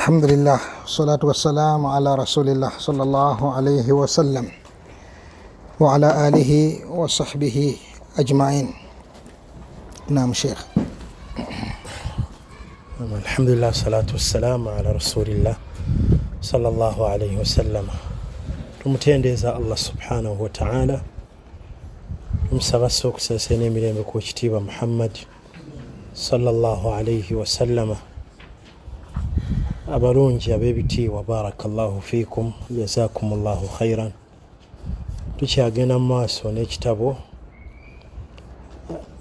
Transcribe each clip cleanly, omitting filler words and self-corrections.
Alhamdulillah, salatu wassalamu ala rasulillah sallallahu alayhi wasallam wa ala alihi wa sahbihi ajmain. Naam Sheikh. Alhamdulillah, salatu wassalamu ala rasulillah sallallahu alayhi wasallama. Tumutendeeza Allah subhanahu wa ta'ala, tumusaba ssa okusaasira n'emirembe ku kitiibwa Muhammad sallallahu alayhi wasallama. Abalungi ab'ebitiibwa, barakallahu fiikum, jazakumullahu khairan. Tukyagenda mu maaso n'ekitabo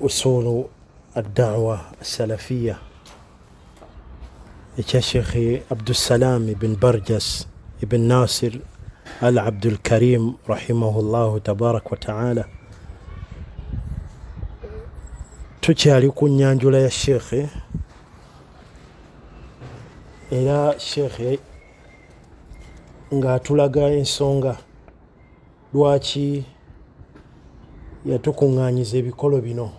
Usulu Addawa Asalafiya ekya Sheikh Abdussalam ibn Barjas ibn Nasir al Abdulkarim rahimahullahu tabaraka wa taala. Tukyali ku nyanjula ya Sheikh, era Sheikh ng'atulaga ensonga lwaki yatukuŋŋaanyiza ebikolo bino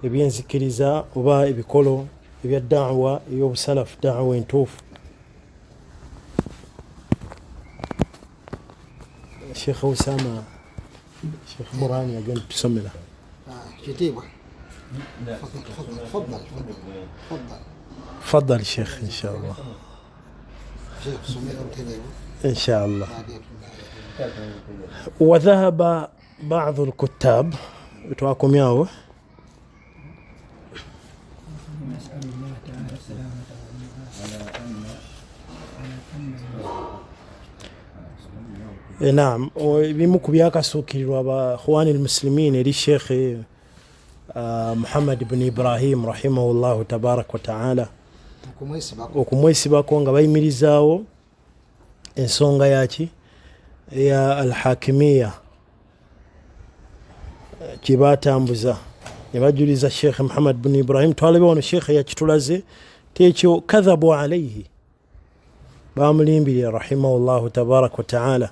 ebyenzikiriza oba ebikolo ebya da'wa ey'obusalafu, da'wa entuufu. Sheikh Usama, Sheikh Burani agenda tusomera. Kitiibwa. Tafadhal. Tafadhal Sheikh, inshallah. Sheikh somera butereevu. Inshallah. Wa dhahaba ba'dhu al-kuttab, twakomyawo. Naam, ebimu ku byakasuukirirwa abakhwani al-muslimin eri Sheikh Muhammad ibn Ibrahim rahimahullahu tabaraka wa taala, okumwesibako nga bayimirizaawo ensonga yaki eya alhakimiya kyebatambuza ne bajuliza Sheikh Muhammad ibn Ibrahim. Twalabe wano Sheikh yakitulaze tekyo kadhabu alayhi, bamulimbirira rahimahullahu tabaraka wa taala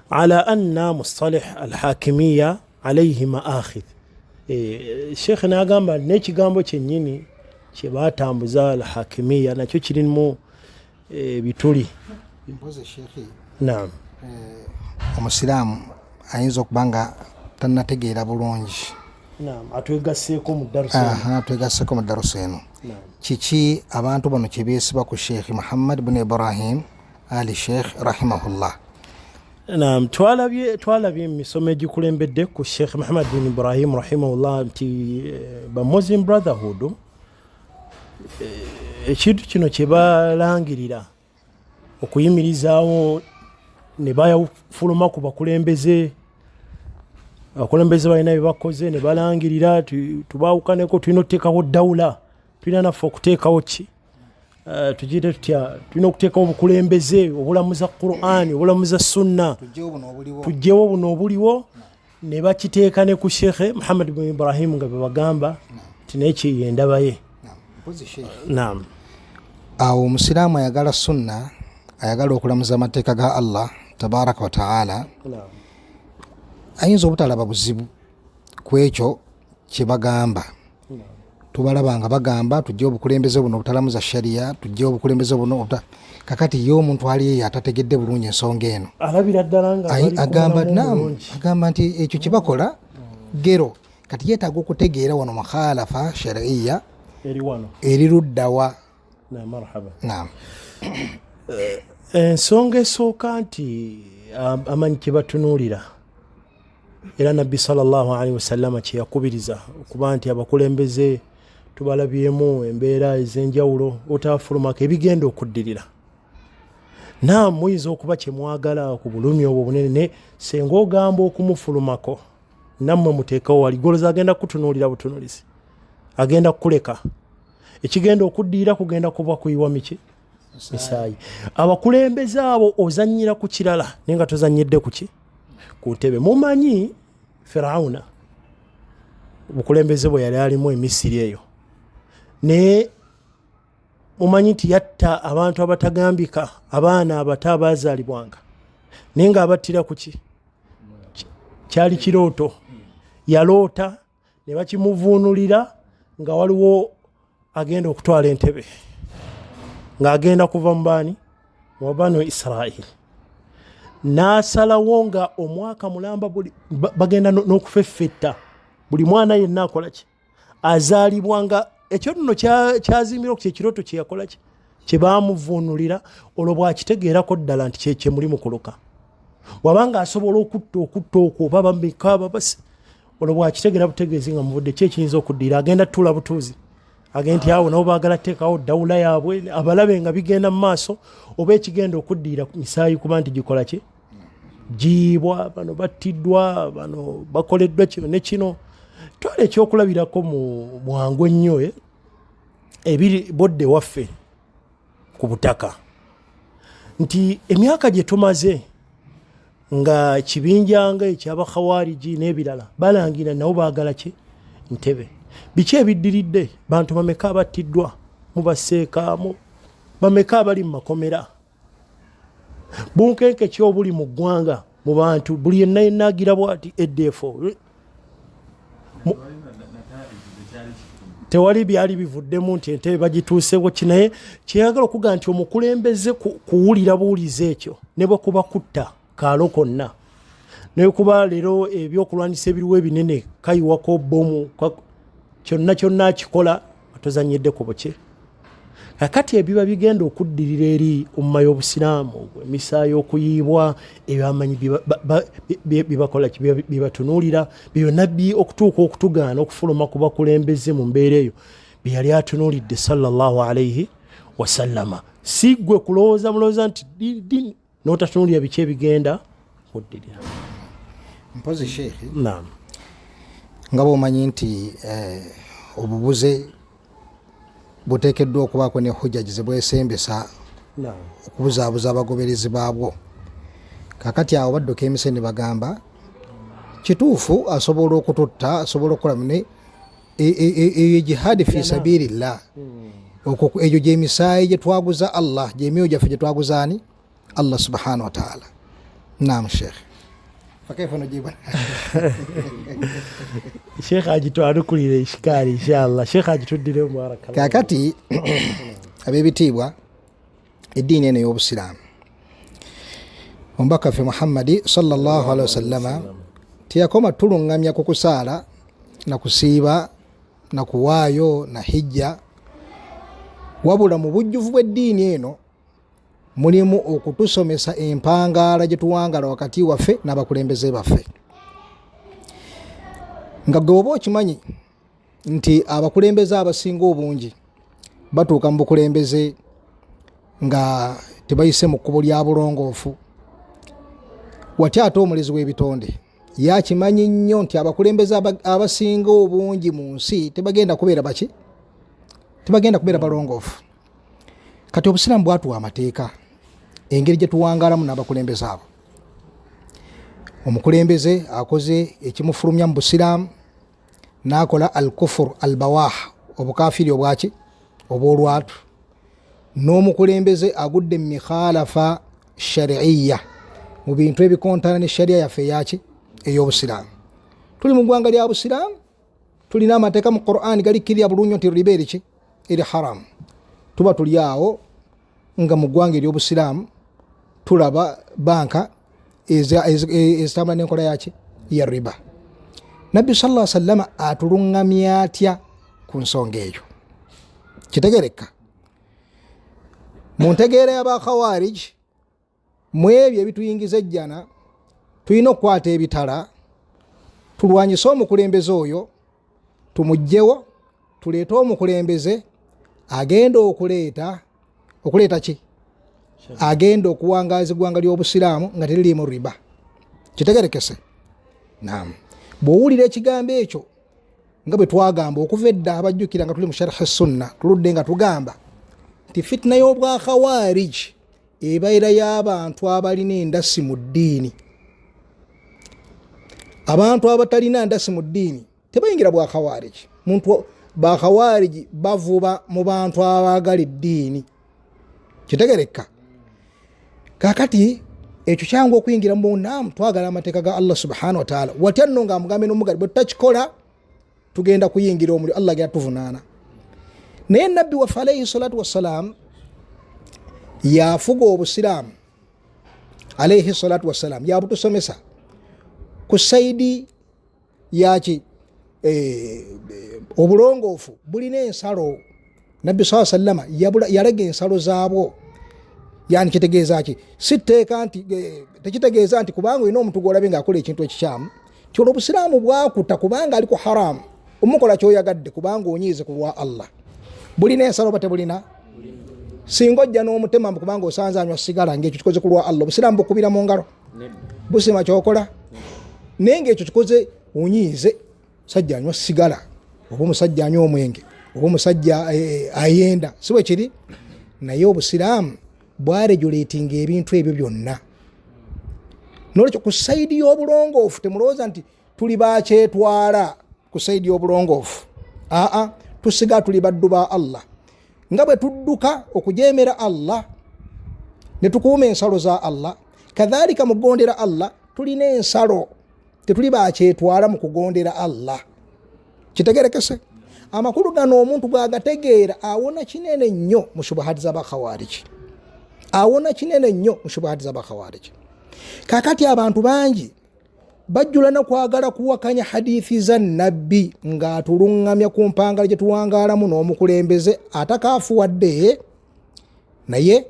ala anna mustalih alhakimiya alayhi maakhidh. Sheikh n'agamba n'ekigambo kyennyini kye batambuza alhakimiya nakyo kirimu bituli. Mpoze Sheikh. Naam. Omusiraamu ayinza okuba nga tannategeera bulungi. Naam, atwegasseeko mu darusa eno. Atwegasseeko mu darusa eno. Kiki abantu bano kye beesiba ku Sheikh Muhammad ibn Ibrahim Ali Sheikh rahimahullah? Naam, twalabye emisomo egikulembedde ku Sheikh Muhammad ibn Ibrahim rahimahullah nti ba Muslim Brotherhood ekintu kino kye balangirira okuyimirizaawo ne bayafuluma ku bakulembeze, abakulembeze balina bye bakoze ne balangirira tubaawukaneko, tulina okuteekawo dawula, tulina naffe okuteekawo ki, tugire tutya, tulina okuteekawo obukulembeze obulamuza Qur'ani, obulamuza Sunna, tugyewo buno obuliwo, ne bakiteeka ne ku Sheikh Muhammad ibn Ibrahim nga bwe bagamba nti naye kyeyendaba ye. Naam. Awo omusiraamu ayagala Sunna, ayagala okulamuza amateeka ga Allah tabaraka wa taala, ayinza obutalaba buzibu ku ekyo kye bagamba. Tubalaba nga bagamba tujje obukulembeze buno obutalamuza sharia, tujje obukulembeze buno. Kakati ye omuntu ali eyo atategedde bulungi ensonga eno alabira ddala nga agamba naam, agamba nti ekyo kye bakola gero. Kati yeetaaga okutegeera wano mukhalafa shariya eri luddawa. Marhaba. Naam. Ensonga esooka nti amanyi kye batunuulira, era Nabbi sallallahu alaihi wasallama kye yakubiriza okuba nti abakulembeze tubalabyemu embeera ez'enjawulo otaafulumako ebigenda okuddirira. Naam, muyinza okuba kye mwagala ku bulumi obwo bunene, ne senga ogamba okumufulumako nammwe muteekewo wali goloza, agenda kutunuulira butunuulizi, agenda kukuleka. Ekigenda okuddirira kugenda kuba kuyiwa miki misaayi. Abakulembeze abo ozannyira ku kirala naye nga tozannyidde ku ki, ku ntebe. Mumanyi Firauna obukulembeze bwe yali alimu e Misiri eyo, naye mumanyi nti yatta abantu abatagambika, abaana abato abaazaalibwanga, naye ng'abattira ku ki? Kyali kirooto. Yaloota ne bakimuvuunulira nga waliwo agenda okutwala entebe. Ng'agenda kuva mu baani? Mu Banu Israili. N'asalawo nga omwaka mulamba buli bagenda n'okufeffetta buli mwana yenna akola ki azaalibwa, nga ekyo nno kyazimbira ku kyekiroto kye yakola ki kye baamuvuunulira. Olwo bw'akitegeerako ddala nti kyekye muli mu kuluka, bw'abanga asobola okutta okutta okwo oba bameka babasi, olwo bw'akitegeera butegeezi nga muvudde ki ekiyinza okuddira, agenda tuula butuuzi, agenda nti awo nabo baagala teekawo dawula yaabwe, abalabe nga bigenda mu maaso, oba ekigenda okuddiira misaayi kuba nti gikola ki giyiibwa, bano battiddwa, bano bakoleddwa kino ne kino. Twala ekyokulabirako mu bwangu ennyo ebiri bodde waffe ku butaka, nti emyaka gye tumaze nga kibinja nga ekyabakhawariji n'ebirala balangira nabo baagala ki ntebe. Biki ebiddiridde? Bantu bameka abattiddwa mubaseekaamu? Bameka abali mu makomera? Bunkenke ki obuli mu ggwanga mu bantu? Buli yenna yenna agira bwati ADF tewali byali bivuddemu nti entebe bagituusewo ki. Naye kyeyagala okugamba nti omukulembeze kuwulira buwulizi ekyo ne bwe kuba kutta kaalo konna, naye kuba leero ebyokulwanyisa ebiriwo ebinene kayiwako bomu kyonna kyonna akikola tozanyidde ku buki. Kakati ebiba bigenda okuddirira eri umma y'Obusiraamu, emisaayi okuyiibwa, ebyamanyi byebakola byebatunuulira byonna okutuuka okutugaana okufuluma ku bakulembeze mu mbeera eyo bye yali atunuulidde sallallahu alaihi wasallama. Si ggwe kulowooza mulowooza nti dini n'otatunuulira biki ebigenda kuddirira. Mpozi Sheikh, naam, nga bw'omanyi nti obubuze buteekeddwa okubaako ne hujjaji ze bwesembesa okubuzaabuza abagoberezi baabwo. Kakati awo badduka emise ne bagamba kituufu asobola okututta, asobola okukola ne eyo jihadi fi sabilillah, egyo gyemisaayi gye twaguza Allah, gyemyoyo gyaffe gye twaguza ani? Allah subhanahu wa ta'ala. Naam Sheikh, fakaifa nujibu? Sheikh agitwanukulire ishikaali inshallah. Sheikh agituddire barakallah. Kakati ab'ebitiibwa, eddiini eno ey'Obusiraamu, omubaka waffe Muhammadi sallallahu alaihi wasallama teyakoma tuluŋŋamya ku kusaala na kusiiba na kuwaayo na hijja, wabula mu bujjuvu bw'eddiini eno mulimu okutusomesa empangaala gye tuwangaala wakati waffe n'abakulembeze baffe. Nga gwe oba okimanyi nti abakulembeze abasinga obungi batuuka mu bukulembeze nga tebayise mu kkubo lya bulongoofu, watya ate omulezi w'ebitonde yakimanyi nnyo nti abakulembeze abasinga obungi mu nsi tebagenda kubeera baki, tebagenda kubeera balongoofu. Kati Obusiraamu bwatuwa amateeka engeri gye tuwangaalamu n'abakulembeze abo. Omukulembeze akoze ekimufulumya mu Busiraamu n'akola al kufur al bawah, obukafiri obwaki obw'olwatu, n'omukulembeze agudde mu mikhalafa shariiya, mu bintu ebikontana ne sharia yaffe eyaki ey'Obusiraamu. Tuli mu ggwanga lya Busiraamu, tulina amateeka mu Qur'an galikkirira bulungi nti riba eriki eri haramu. Tuba tuli awo nga mu ggwanga ery'Obusiraamu tulaba banka ezitambula n'enkola yaki ya riba. Nabbi sallallahu alaihi wasallama atuluŋŋamya atya ku nsonga eyo? Kitegereka mu ntegeera y'Abakhawarij, mu ebyo ebituyingiza ejjana tulina okukwata ebitala tulwanyise omukulembeze oyo, tumuggyewo, tuleete omukulembeze agenda okuleeta ki agenda okuwangaaza eggwanga ly'Obusiraamu nga teririimu riba. Kitegerekese? Naam. Bw'owulira ekigambo ekyo, nga bwe twagamba okuva edda, abajjukira nga tuli mu sharhi sunna, tuludde nga tugamba nti fitina y'obwakhawarij ebeera y'abantu abalina endasi mu ddiini. Abantu abatalina ndasi mu ddiini tebayingira bwakhawariji. Muntu bakhawariji bavuba mu bantu abaagala eddiini. Kitegereka? Kakati ekyo kyangu okuyingira mu naamu, twagala amateeka ga Allah subhanahu wa ta'ala. Watya nno nga amugambe n'omugali, bwe tutakikola tugenda kuyingira omuliro, Allah agenda tuvunaana. Naye nabbi waffe alaihi salatu wassalam Yafuga obusiraamu alayhi salatu wassalam, yabutusomesa ku saidi yaki obulongoofu bulina ensalo. Nabbi saa sallama yalaga ensalo zaabwo. Yani kitegeeza ki? Si tteeka nti tekitegeeza nti kubanga olina omuntu gw'olabye ng'akola ekintu ekikyamu ti olwo obusiraamu bwakuta kubanga ali ku haramu, omukola kyoyagadde kubanga onyiize ku lwa Allah. Bulina ensalo oba tebulina? Singa ojja n'omutema mbu kubanga osanze anywa sigala ng'ekyo kikoze ku lwa Allah, obusiraamu bukubira mu ngalo, busima kyokola. Naye ng'ekyo kikoze onyiize, musajja anywa sigala oba omusajja anywa omwenge oba omusajja ayenda, si bwe kiri? Naye obusiraamu bwaregulatinga ebintu ebyo byonna. Nolwekyo ku saidi y'obulongoofu temulowooza nti tuli bakyetwala ku saidi y'obulongoofu. Aa, tusiga tuli baddu ba Allah. Nga bwe tudduka okujeemera Allah ne tukuuma ensalo za Allah, kadhalika mu kugondera Allah tulina ensalo, tetuli bakyetwala mu kugondera Allah. Kitegerekese? Amakulu gano omuntu bw'agategeera awona kinene nnyo mu shubuhati z'abakhawariji, awona kinene nnyo mu shubuhati z'abakhawariji. Kakati abantu bangi bajjula nakwagala kuwakanya hadithi za nabbi ng'atuluŋŋamya ku mpangala gye tuwangaalamu n'omukulembeze atakaafuwadde naye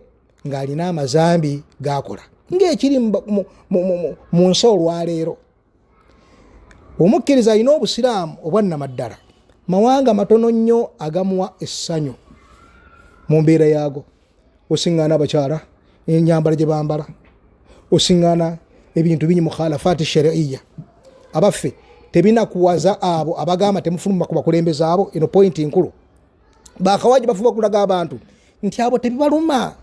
ng'alina amazambi g'akola ng'ekiri mu nsi olwaleero. Omukkiriza alina obusiraamu obwannamaddala, mawanga matono nnyo agamuwa essanyu mu mbeera yaago. Osiŋŋaana abakyala ennyambala gye bambala, osiŋŋaana ebintu bingi mukhalafaati shariiya. Abaffe tebinakuwaza abo abagamba temufuluma ku bakulembeze abo. Eno pointi nkulu. Bakawaji bafuba kulaga abantu nti abo tebibaluma,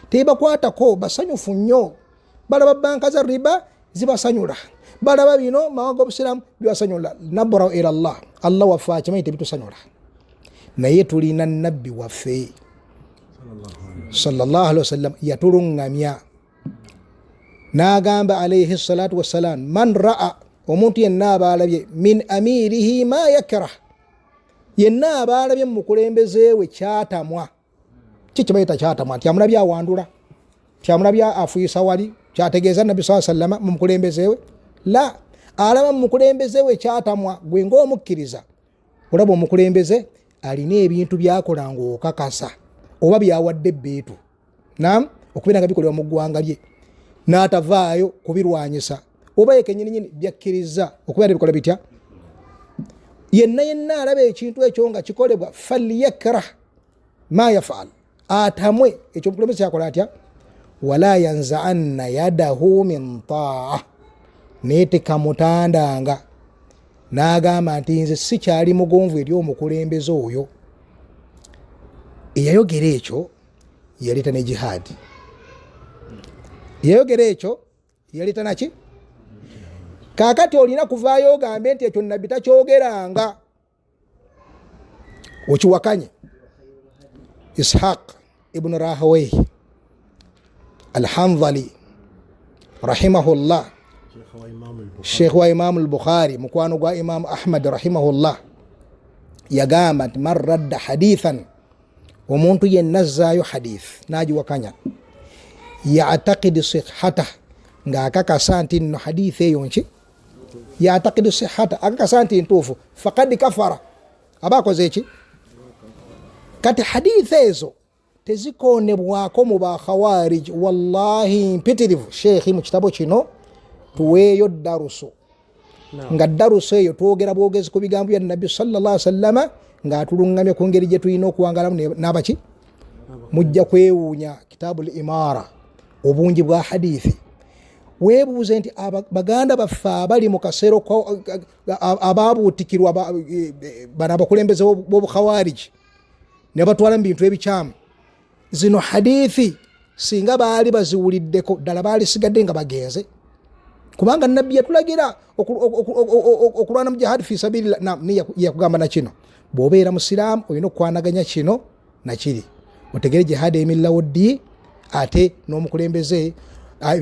tebibakwatako, basanyufu nnyo. Balaba banka za riba zibasanyula, balaba bino mawanga obusiraamu bibasanyula. Nabra ila Allah, Allah waffe akimanyi tebitusanyula, naye tulina nabbi waffe sallallahu alaihi wasallam yatuluŋŋamya n'agamba alaihi salatu wassalam, man raa, omuntu yenna aba alabye min amirihi ma yakrah, yenna aba alabye mu mukulembeze we kyatamwa. Ki kibayita kyatamwa? Nti amulabye awandula, kyamulabye afuisa wali, kyategeeza nabbi saa sallama mu mukulembeze we? La, alaba mu mukulembeze we kyatamwa. Gwe ng'omukkiriza olaba omukulembeze alina ebintu byakola ng'okakasa oba byawadde ebbeetu nam okubeera nga bikolebwa mu ggwanga lye n'atavaayo kubirwanyisa, oba ye kenyininyini byakkiriza okubeera bikola bitya. Yenna yenna alaba ekintu ekyo nga kikolebwa, falyakrah ma yafaal, atamwe ekyo omukulembeze kyakola atya. Wala yanzaanna yadahu min taa, naye tekamutandanga n'agamba nti nze sikyali mugonvu eri omukulembeze oyo. Eyayogera ekyo yaleeta ne jihaadi, eyayogera ekyo yaleeta naki. Kaakati olina kuvaayo ogambe nti ekyo nabbi takyogeranga, okiwakanye. Ishaq ibnu Rahawayh Alhanzali rahimahullah, sheikh wa Imamu al-Bukhari, mukwano gwa Imamu Ahmad rahimahullah, yagamba nti man radda hadithan, omuntu yenna azzaayo hadith n'agiwakanya, yatakidu sihhatah, ng'akakasa nti nno hadith eyo nki, yatakidu sihhata, akakasa nti ntuufu, fakad kafara, aba akoze eki. Kati hadith ezo tezikonebwako mu bakhawarij. Wallahi mpitirivu sheekhi mu kitabo kino tuweeyo darusu, nga darusu eyo twogera bwogezi ku bigambo bya nabbi sallallahu alaihi wasallama ng'atuluŋŋamya ku ngeri gye tulina okuwangalamu n'abaki. Mujja kwewuunya kitaabu l imara obungi bwa hadithi. Weebuuze nti baganda baffe abali mu kaseera ababuutikirwa bano abakulembeze b'obukhawariji ne batwala mu bintu ebikyamu, zino hadithi singa baali baziwuliddeko ddala baalisigadde nga bagenze, kubanga nabbi yatulagira okulwana mu jihadi fi sabilillah. Yakugamba na kino, bw'obeera musiraamu olina okukwanaganya kino nakiri, otegere jihadi eyimiririrawo ddi, ate n'omukulembeze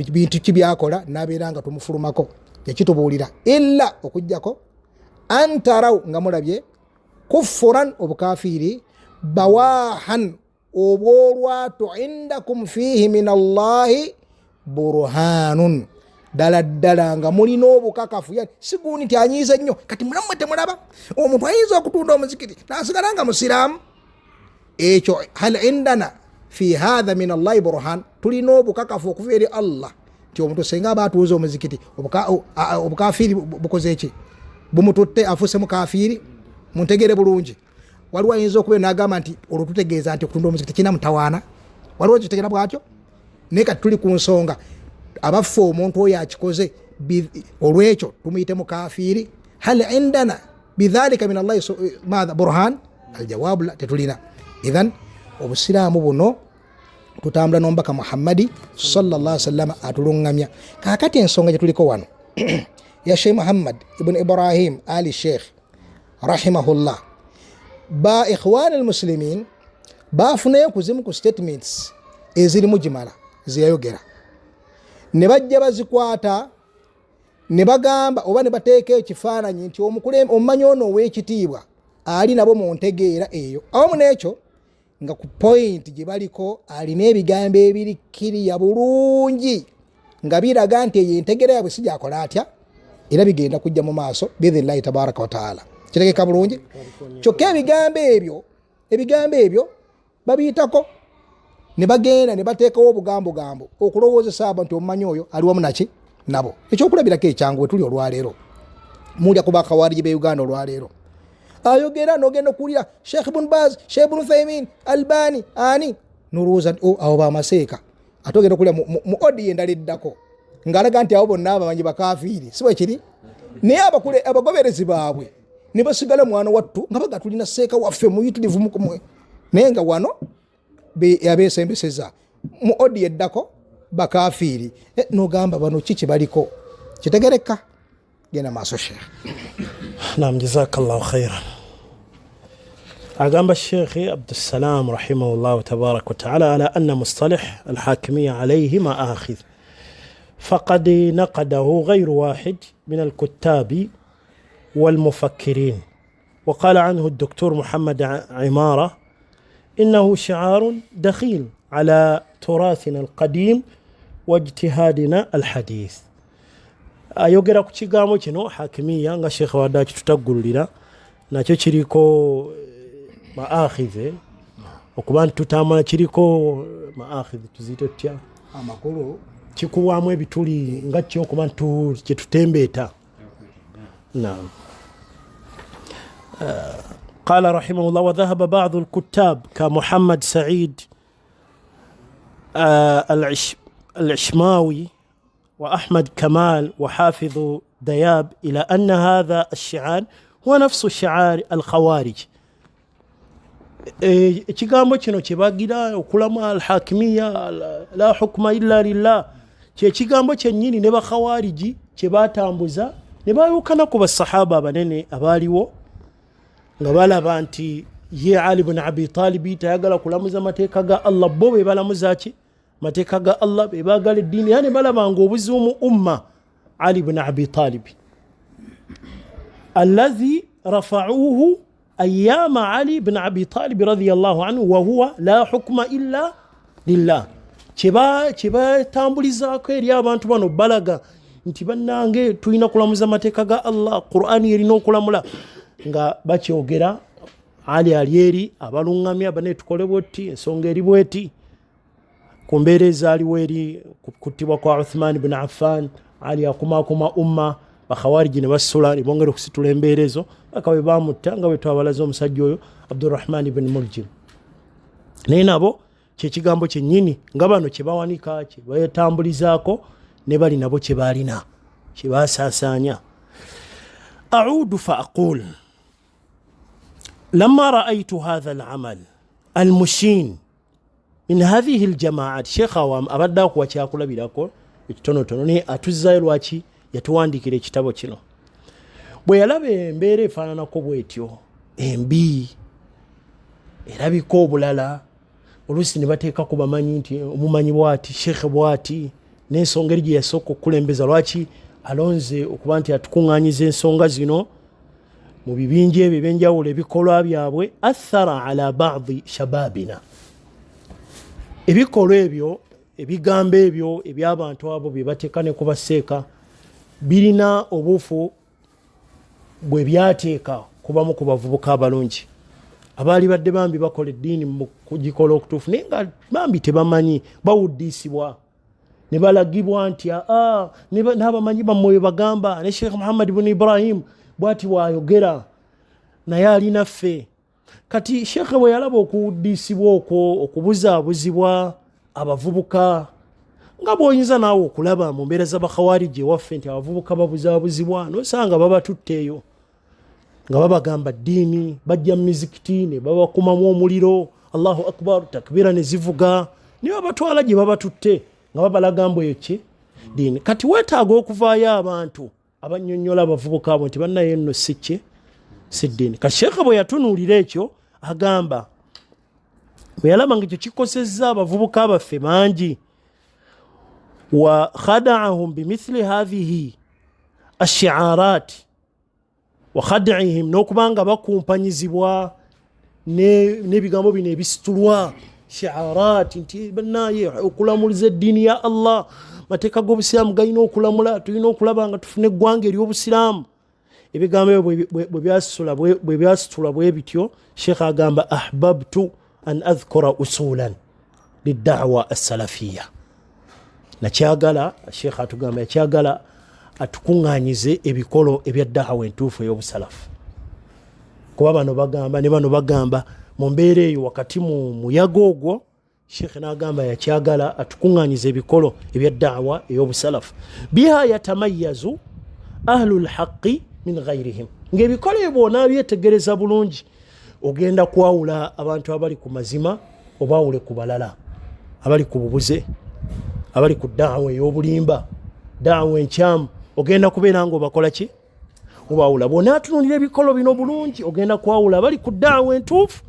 bintu ki byakola n'abeera nga tumufulumako. Yakitubuulira illa okuggyako antaraw, nga mulabye kuffuran, obukafiiri, bawahan, obwolwatu indakum fiihi min Allahi burhanun, ddala ddala nga mulina obukakafu. Yani siguuni nti anyiize nnyo, kati mulammwe temulaba omuntu ayinza okutunda omuzikiti nasigala nga musiraamu. Ekyo hal indana fi hatha min Allahi burhan, tulina obukakafu okuva eri Allah nti omuntu senga aba atuuza omuzikiti obukafiiri bukoze ki, bumututte afuuse mukafiiri. Muntegere bulungi, waliwo ayinza okuba n'agamba nti olwo tutegeeza nti okutunda omuzikiti kirina mutawaana, waliwo kitegera bwatyo. Naye kati tuli ku nsonga abaffe omuntu oyo akikoze olwekyo tumuyite mukafiiri. Hal indana bidhalika min Allahi madha burhan, aljawabu la, tetulina. Idhan obusiraamu buno tutambula n'omubaka Muhammadi sallallahu alaihi wasallam atulungamya. Kaakati ensonga gye tuliko wano ya Sheikh Muhammad ibn Ibrahim Ali Sheikh rahimahullah, ba ikhwan almuslimin bafunayo kuzimu ku statements ezirimu gimala zeyayogera, ne bajja bazikwata ne bagamba oba ne bateeka ekifaananyi nti omumanyi ono ow'ekitiibwa ali nabo mu ntegeera eyo. Awamu n'ekyo nga ku point gye baliko alina ebigambo ebiri kiriya bulungi nga biraga nti eyo entegeera yabwe si gyakola atya, era bigenda kujja mu maaso biidhinillahi tabaraka wataala. Kitegeka bulungi. Kyokka ebigambo ebyo babiyitako ne bagenda ne bateekawo obugambogambo okulowoozesa abo nti omumanyi oyo ali wamu naki nabo. Ekyokulabirako ekyangu we tuli olwaleero, mulya ku bakawariji b'e Uganda olwaleero ayogera n'ogenda okuwulira Sheikh Ibn Baz, Sheikh Ibn Uthaymin, Albani ani, n'olowooza nti abo bamaseeka. Ate ogenda okuwulira mu odiyo endala eddako ng'alaga nti abo bonna abamanyi bakafiiri, si bwe kiri? Naye abagoberezi baabwe ne basigala mwana wattu nga baga tulina seeka waffe muyitirivu, naye nga wano abeesembeseza mu odiyo eddako bakafiiri. N'ogamba bano ki kye baliko kitegereka. Genda maaso Sheikh. Naam, jazakallahu khairan. Agamba Sheikh Abdussalam rahimahullahu tabaraka wa taala ala anna mustalih alhakimiyya alayhi maakhidh faqad naqadahu ghayru wahid min alkuttabi walmufakkirin وقال عنه الدكتور محمد عمارة إنه شعار دخيل على تراثنا القديم واجتهادنا الحديث. Ayogera ku kigambo kino hakimiya nga Sheikh wadde akitutaggululira nakyo kiriko maakhidhe okuba nti tutambula kiriko maakhidhe tuziyite tutya amakulu kikubwamu ebituli nga kyo okuba nti kyetutembeeta. Naam. قال رحمه الله وذهب بعض الكتاب كمحمد سعيد العشماوي وأحمد كمال وحافظ دياب إلى أن هذا الشعار هو نفس شعار الخوارج. Ekigambo kino kyebagira okulamu alhakimiya la hukma illa lillah kyekigambo kyennyini ne bakhawariji kyebatambuza ne bayukana ku basahaba abanene abaaliwo nga balaba nti ye Ali ibn Abi Talib tayagala kulamuza mateeka ga Allah, bo be balamuza ki mateeka ga Allah, be baagala eddiini, yani balabanga obuzibu mu umma Ali ibn Abi Talib alladhi rafa'uhu ayyama Ali ibn Abi Talib radiyallahu anhu wa huwa la hukma illa lillah. Kyebatambulizaako eri abantu bano balaga nti bannange tulina kulamuza mateeka ga Allah, Qur'ani erina okulamula, nga bakyogera Ali ali eri abalungamya bane tukole bwoti, ensonga eri bweti. Ku mbeera ezaaliwo eri kuttibwa kwa Uthman ibn Affan, Ali akumaakuma umma, bakhawariji ne basula ne bongera okusitula embeera ezo paka bwe bamutta nga bwe twabalaze omusajja oyo Abdurrahman ibn Muljim. Naye nabo kyekigambo kyennyini nga bano kye bawanika kye beetambulizaako ne bali nabo kye baalina kye baasaasaanya. Audu fa aqul lamma raaitu hatha alamal almushin min hathihi aljamaat. Sheikh awam abadde akuwa kyakulabirako ekitonotono naye atuzzayo lwaki yatuwandiikira ekitabo kino. Bwe yalaba embeera efaananako bwetyo embi erabika obulala, oluusi ne bateeka ku bamanyi nti omumanyi bwati, sheikh bwati, n'ensonga eri gye yasooka okukulembeza lwaki alonze okuba nti atukuŋŋaanyiza ensonga zino mu bibinja ebyo ebyenjawulo ebikolwa byabwe. Athara ala badi shababina, Ebikolwa ebyo, ebigambo ebyo eby'abantu abo bye bateeka ne kubaseeka birina obuufu bwe byateeka kubamu ku bavubuka abalungi abaali badde bambi bakola eddiini mu kugikola okutuufu, naye nga bambi tebamanyi, bawuddiisibwa ne balagibwa nti aa n'abamanyi bammwe bwe bagamba, ne Sheikh Muhammad bun Ibrahim bw'ati bw'ayogera, naye alinaffe. Kati Sheikh bwe yalaba okuwuddiisibwa okwo, okubuzaabuzibwa abavubuka, nga bw'oyinza naawe okulaba mu mbeera z'abakhawariji ewaffe nti abavubuka babuzaabuzibwa, nosanga babatutteeyo nga babagamba ddiini, bajja mu mizikiti ne babakumamu omuliro, Allahu akbar, takbira ne zivuga, ne babatwala gye babatutte nga babalaga mbu eyo ki ddiini. Kati weetaaga okuvaayo abantu abannyonnyola abavubuka abo nti bannaye nno si ki, si ddiini. Kati Sheekha bwe yatunuulira ekyo agamba, bwe yalaba nga ekyo kikosezza abavubuka baffe bangi, wa khada'ahum bimithli hadhihi ashi'arat wa khad'ihim, n'okuba nga bakumpanyizibwa n'ebigambo bino ebisitulwa shi'arat, nti bannaye okulamuliza eddiini ya Allah, mateeka g'obusiraamu galina okulamula, tulina okulaba nga tufuna eggwanga ery'obusiraamu. Ebigambo ebyo bwe byasitulwa bwe bityo, Sheikh agamba ahbabtu an adhkura usulan liddawa assalafiya. Nakyagala, Sheikh atugamba yakyagala atukuŋŋaanyize ebikolo ebya ddawa entuufu ey'obusalafu, kuba bano bagamba ne bano bagamba. Mu mbeera eyo wakati mu muyaga ogwo, Sheikh n'agamba yakyagala atukuŋŋaanyize ebikolo ebya ddawa ey'obusalafu, biha yatamayazu ahlul haqqi min ghairihim, ng'ebikolo ebyo bw'onaabyetegereza bulungi ogenda kwawula abantu abali ku mazima obaawule ku balala abali ku bubuze, abali ku daawa ey'obulimba, daawa enkyamu. Ogenda kubeera ng'obakola ki? Obaawula. Bw'onaatunuulira ebikolo bino bulungi ogenda kwawula abali ku daawa entuufu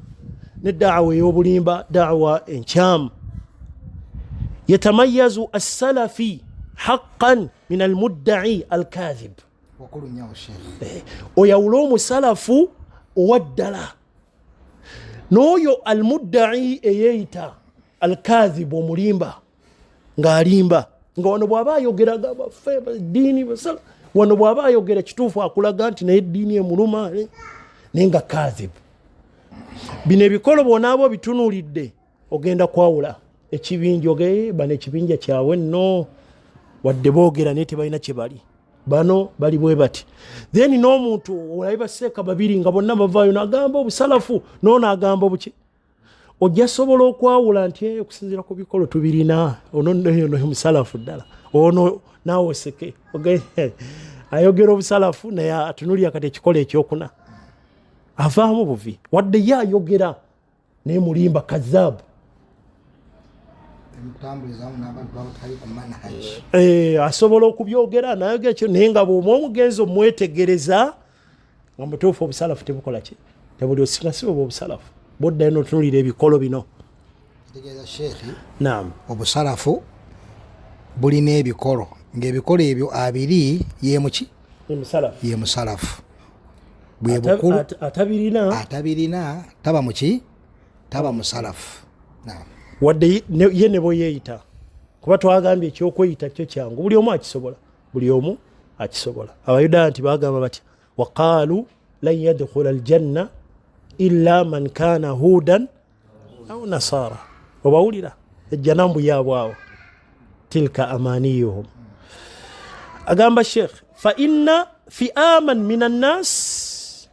ne daawa ey'obulimba, daawa enkyamu. Yatamayazu assalafi haqqan min almudda'i alkathib. Oyawule omusalafu owa ddala n'oyo almudda'i eyeeyita alkathib, omulimba ng'alimba, nga wano bw'aba ayogera agamba ffe ddiini basala, wano bw'aba ayogera kituufu akulaga nti naye eddiini emuluma, naye nga kathib. Bino ebikolo bw'onaaba obitunuulidde ogenda kwawula ekibinja, oge bano ekibinja kyabwe nno wadde boogera naye tebalina kye bali, bano bali bwe bati. Then n'omuntu olabe baseeka babiri nga bonna bavaayo n'agamba obusalafu n'ono agamba obuki, ojja sobola okwawula nti okusinziira ku bikolo tubirina, ono nno musalafu ddala, ono naawe oseke ayogera obusalafu naye atunulira kati ekikolo ekyokuna avaamu buvi, wadde ye ayogera naye mulimba, kazaabu. Asobola okubyogera nayogera kyo, naye nga bw'omu omugenzi omwetegereza nga mutuufu obusalafu tebukola ki, tebuli osinga si bwe obusalafu bwoddayo n'otunuulira ebikolo bino. Kitegeeza Sheikh, naam, obusalafu bulina ebikolo, ng'ebikolo ebyo abiri ye muki? Ye musalafu. Bwe bukulu atabirina, atabirina taba muki, taba musalafu. Naam. Wadde ye ne bwe yeeyita, kuba twagambye ekyokweyita kyo kyangu, buli omu akisobola, buli omu akisobola. Abayudaaya nti bagamba batya, waqaalu lan yadkhula aljanna illa man kana hudan au nasara. Obawulira ejjana mbu yaabwawo, tilka amaniyuhum. Agamba Sheikh, fa inna fi'aman min annas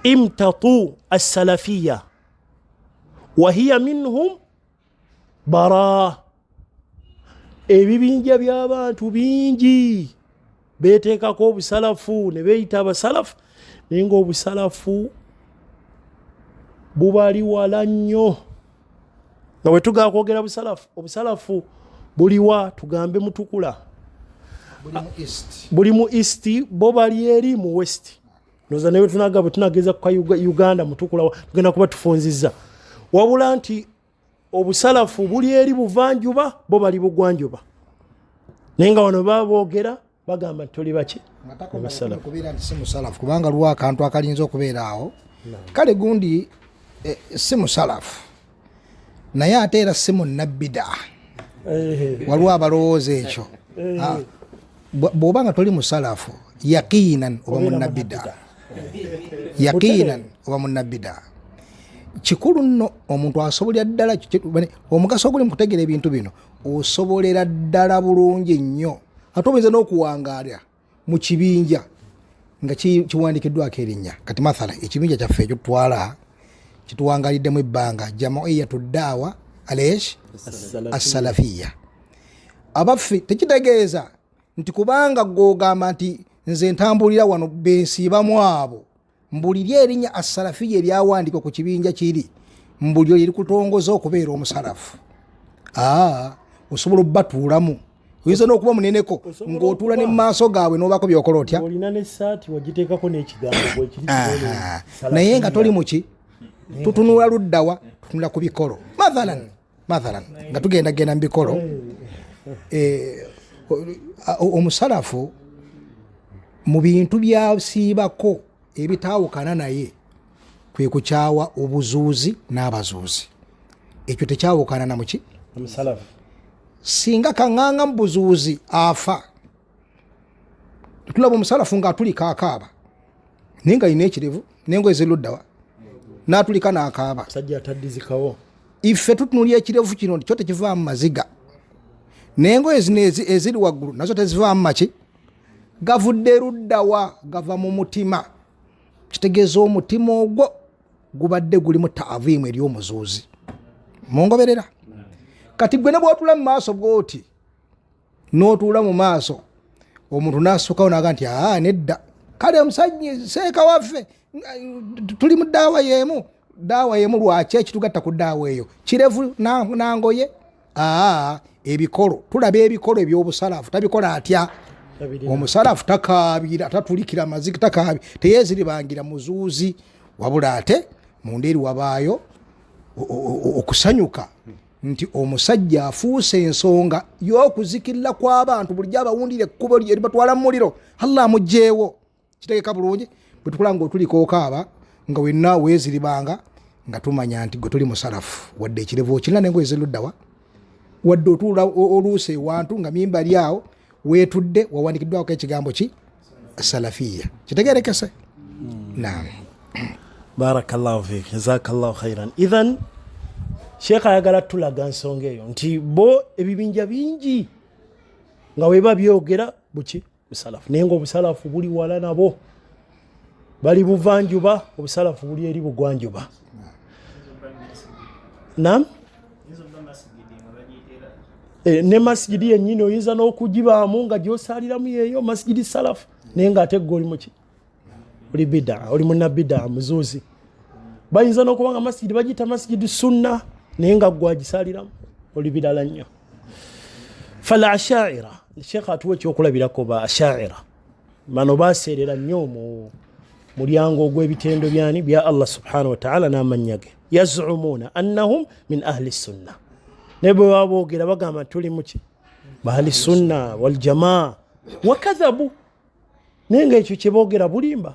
imtatu assalafiya wa hiya minhum bara. Ebibinja by'abantu bingi beeteekako obusalafu ne beeyita abasalafu, naye ng'obusalafu bubali wala nnyo. Nga bwe tugala kwogera busalafu, obusalafu buliwa? Tugambe mutukula buli mu east, bo bali eri mu west. Noza naye tunaga bwe tunageza ku Uganda mutukula tugenda kuba tufunzizza, wabula nti obusalafu buli eri buvanjuba, bo bali bugwanjuba, naye nga wano baba boogera bagamba nti tuli baki kubeera nti si musalafu, kubanga lwa akantu akalinza okubeera awo kale gundi si musalafu, Naye ate era si munnabida. Waliwo abalowooza ekyo. Bw'oba nga toli musalafu yaqiinan oba munnabida, yaqiinan oba munnabida. Kikulu nno omuntu asobolera ddala, omugaso oguli mu kutegeera ebintu bino, osobolera ddala bulungi nnyo ate oyinza n'okuwangaala mu kibinja nga kiwandiikiddwako erinnya. Kati mathala ekibinja kyaffe ekyo tutwala kituwangaliddemu ebbanga, jamaiyatu daawa alesh assalafiya. Abaffe tekitegeeza nti kubanga gwogamba nti nze ntambulira wano bensiibamu abo, mbuliri erinnya assalafiya eryawandiikwa ku kibinja kiri mbulyo lirikutongoza okubeera omusalafu. Osobola obbatuulamu, oyinza n'okuba muneneko ng'otuula ne mu maaso gaabwe n'obaako by'okola otya, olina n'essaati wagiteekako n'ekigambo bwekiri, naye nga toli muki. Tutunula luddawa? Tutunula ku bikolo. Mathalan nga tugenda genda mu bikolo, omusalafu mu bintu byasiibako ebitaawukana naye kwe kukyawa obuzuuzi n'abazuuzi. Ekyo tekyawukana na muki omusalafu. Singa kaŋŋanga mu buzuuzi afa, tulaba omusalafu ng'atulika akaaba, naye nga alina ekirevu n'engoye ziruddawa, n'atulika n'akaaba. Musajja ataddizikawo. Ife tutunulya ekirevu kino nti kyo tekivaamu maziga, n'engoye zino eziri waggulu nazo tezivaamu maki. Gavudde luddawa? Gava mu mutima. Kitegeeza omutima ogwo gubadde gulimu taaviimu eri omuzuuzi. Mungoberera? Kati gwe ne bw'otuula mu maaso bw'oti, n'otuula mu maaso omuntu n'asukkawo n'aga nti aa nedda, kale omusajja seeka waffe tuli mu ddaawa y'emu. Ddaawa y'emu lwaki ekitugatta ku ddaawa eyo kirevu nangoye? Aa ebikolo, tulaba ebikolo eby'obusalafu tabikola atya? Omusalafu takaabira, tatulikira maziki, takaabi, teyeeziribangira muzuuzi, wabula ate munda eri wabaayo okusanyuka nti omusajja afuuse ensonga y'okuzikirira kw'abantu, bulijjo abawundira ekkubo eribatwala mu muliro, Allah amugyewo. Kitegeka bulungi bwe tukula ng'otulika okaaba nga wenna weeziribanga, nga tumanya nti gwe tuli musalafu, wadde ekirevu okirina nengoye ziruddawa, wadde otuula oluusi ewantu nga mimbali awo weetudde wawandikiddwako ekigambo ki salafiya. Kitegerekese? Naam. Barakallahu fik, jazakallahu khairan. Idhan sheekh ayagala tulaga nsonga eyo nti bo ebibinja bingi nga weba byogera buki busalafu, naye nga obusalafu buli wala nabo, bali buvanjuba, obusalafu buli eri bugwanjuba. Nam ne masigidi yennyini oyinza n'okugibaamu nga gy'osaaliramu yeeyo masigidi salafu, naye ng'ate gwe oli muki, oli bidaa, oli munnabidaa muzuuzi. Bayinza n'okuba nga masigidi bagiyita masigidi sunna, naye nga gwe agisaaliramu oli birala nnyo. Fal ashaira, sheekh atuwa ekyokulabirako ba ashaira bano baseerera nnyo mu mulyango ogw'ebitendo byani bya Allah subhanahu wataala n'amannya ge. Yazumuna annahum min ahli sunna, naye bwe baba boogera bagamba tuli muki bahli sunna waljamaa, wakadhabu, naye nga ekyo kyeboogera bulimba,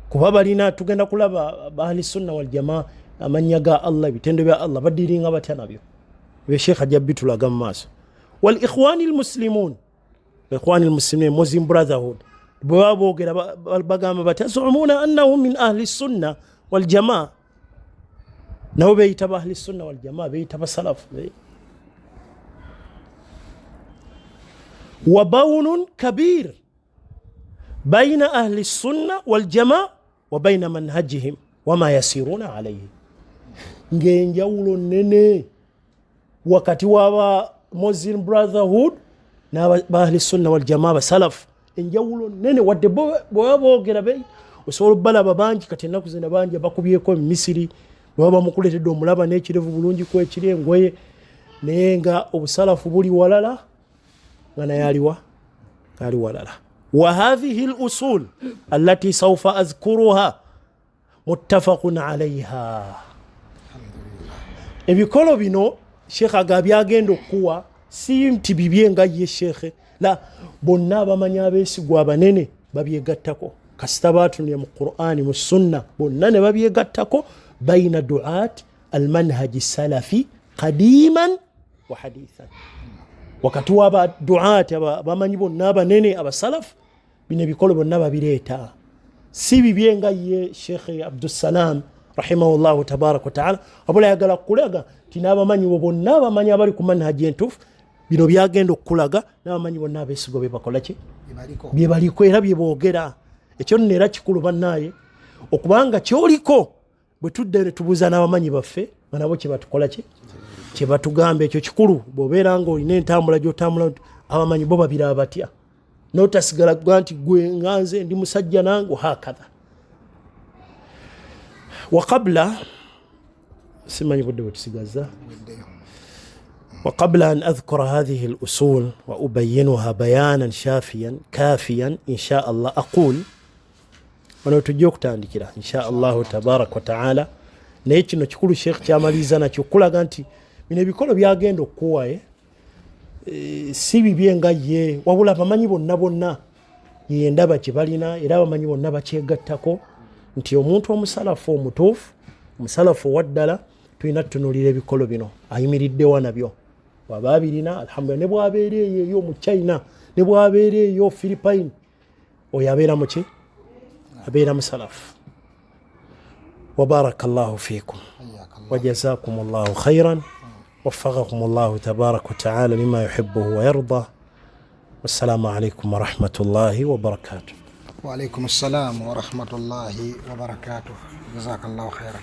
kuba balina tugenda kulaba bahli sunna waljamaa amannya ga Allah, ebitendo bya Allah badiringa batya nabyo, ebyo sheekh ajja bitulaga mu maaso. Wal ikhwani lmuslimun, ikhwani lmuslimin, Muslim Brotherhood, bwe baba boogera bagamba bati yazumuna annahum min ahli sunna waljamaa, nabo beyita ba ahli sunna waljamaa, beyita basalafu. Wa baunun kabir baina ahli sunna waljamaa wa baina manhajihim wama yasiruna alaihi, ng'enjawulo nene wakati waba Muslim Brotherhood n'aba ahli sunna waljamaa basalafu, enjawulo nene. Wadde bweba boogera osobola obalaba bangi kati ennaku zino bangi bakubyeko emisiri, bweba bamukuleetedde omulaba n'ekirevu bulungi kwekiri engoye, naye nga obusalafu buli walala, nga naye aliwa ali walala. Wa hathihi lusul allati saufa adhkuruha muttafaqun alaiha. Ebikolo bino sheekh aga byagenda okukuwa si nti bibye nga ye sheekhe, la, bonna abamanyi abeesigwa abanene babyegattako, kasita baatunulira mu Qur'ani mu sunna bonna ne babyegattako. Baina duat Almanhaji salafi qadiman wa hadithan. Wakati w'abaduati abamanyi bonna abanene abasalafu, bino ebikolo bonna babireeta, si bibye nga ye Sheikh Abdussalam rahimahullahu tabaraka wataala, wabula ayagala kukulaga nti n'abamanyi bo bonna abamanyi abali ku manhaji entuufu, bino byagenda okukulaga n'abamanyi bonna abeesigo be bakola ki, bye baliko era bye boogera. Ekyo nno era kikulu bannaaye, okubanga kyoliko bwe tudda ne tubuuza n'abamanyi baffe nga nabo kye batukola ki, kye batugamba. Ekyo kikulu bw'obeera ng'olina entambula gy'otambula, abamanyi bo babiraba batya, notasigala kuga nti gwe nga nze ndi musajja nange hakatha. Wakabula simanyi budde bwe tusigaza. وقبل أن أذكر هذه الأصول وأبينها بيانا شافيا كافيا إن شاء الله، أقول wano tujja okutandikira insha Allahu tabaraka wataala. Naye kino kikulu Sheekh kyamaliriza nakyo okulaga nti bino ebikolo byagenda okukuwa si bibye nga ye, wabula abamanyi bonna bonna yendaba kye balina, era abamanyi bonna bakyegattako nti omuntu omusalafu omutuufu, omusalafu owaddala, tulina tutunuulira ebikolo bino ayimiriddewa nabyo. Bwaba abirina, alhamdulillah, ne bwabeera eyo eyo mu China, ne bwabeera eyo Philippine, oyo abeera muki, abeera musalafu. Wabaraka llahu fikum wajazakum llahu khairan, waffaqakum llahu tabaraka wataala lima yuhibuhu wayarda. Wassalamu alaikum warahmatullahi wabarakatuh. Waalaikum ssalam warahmatullahi wabarakatuh. Jazakallahu khairan.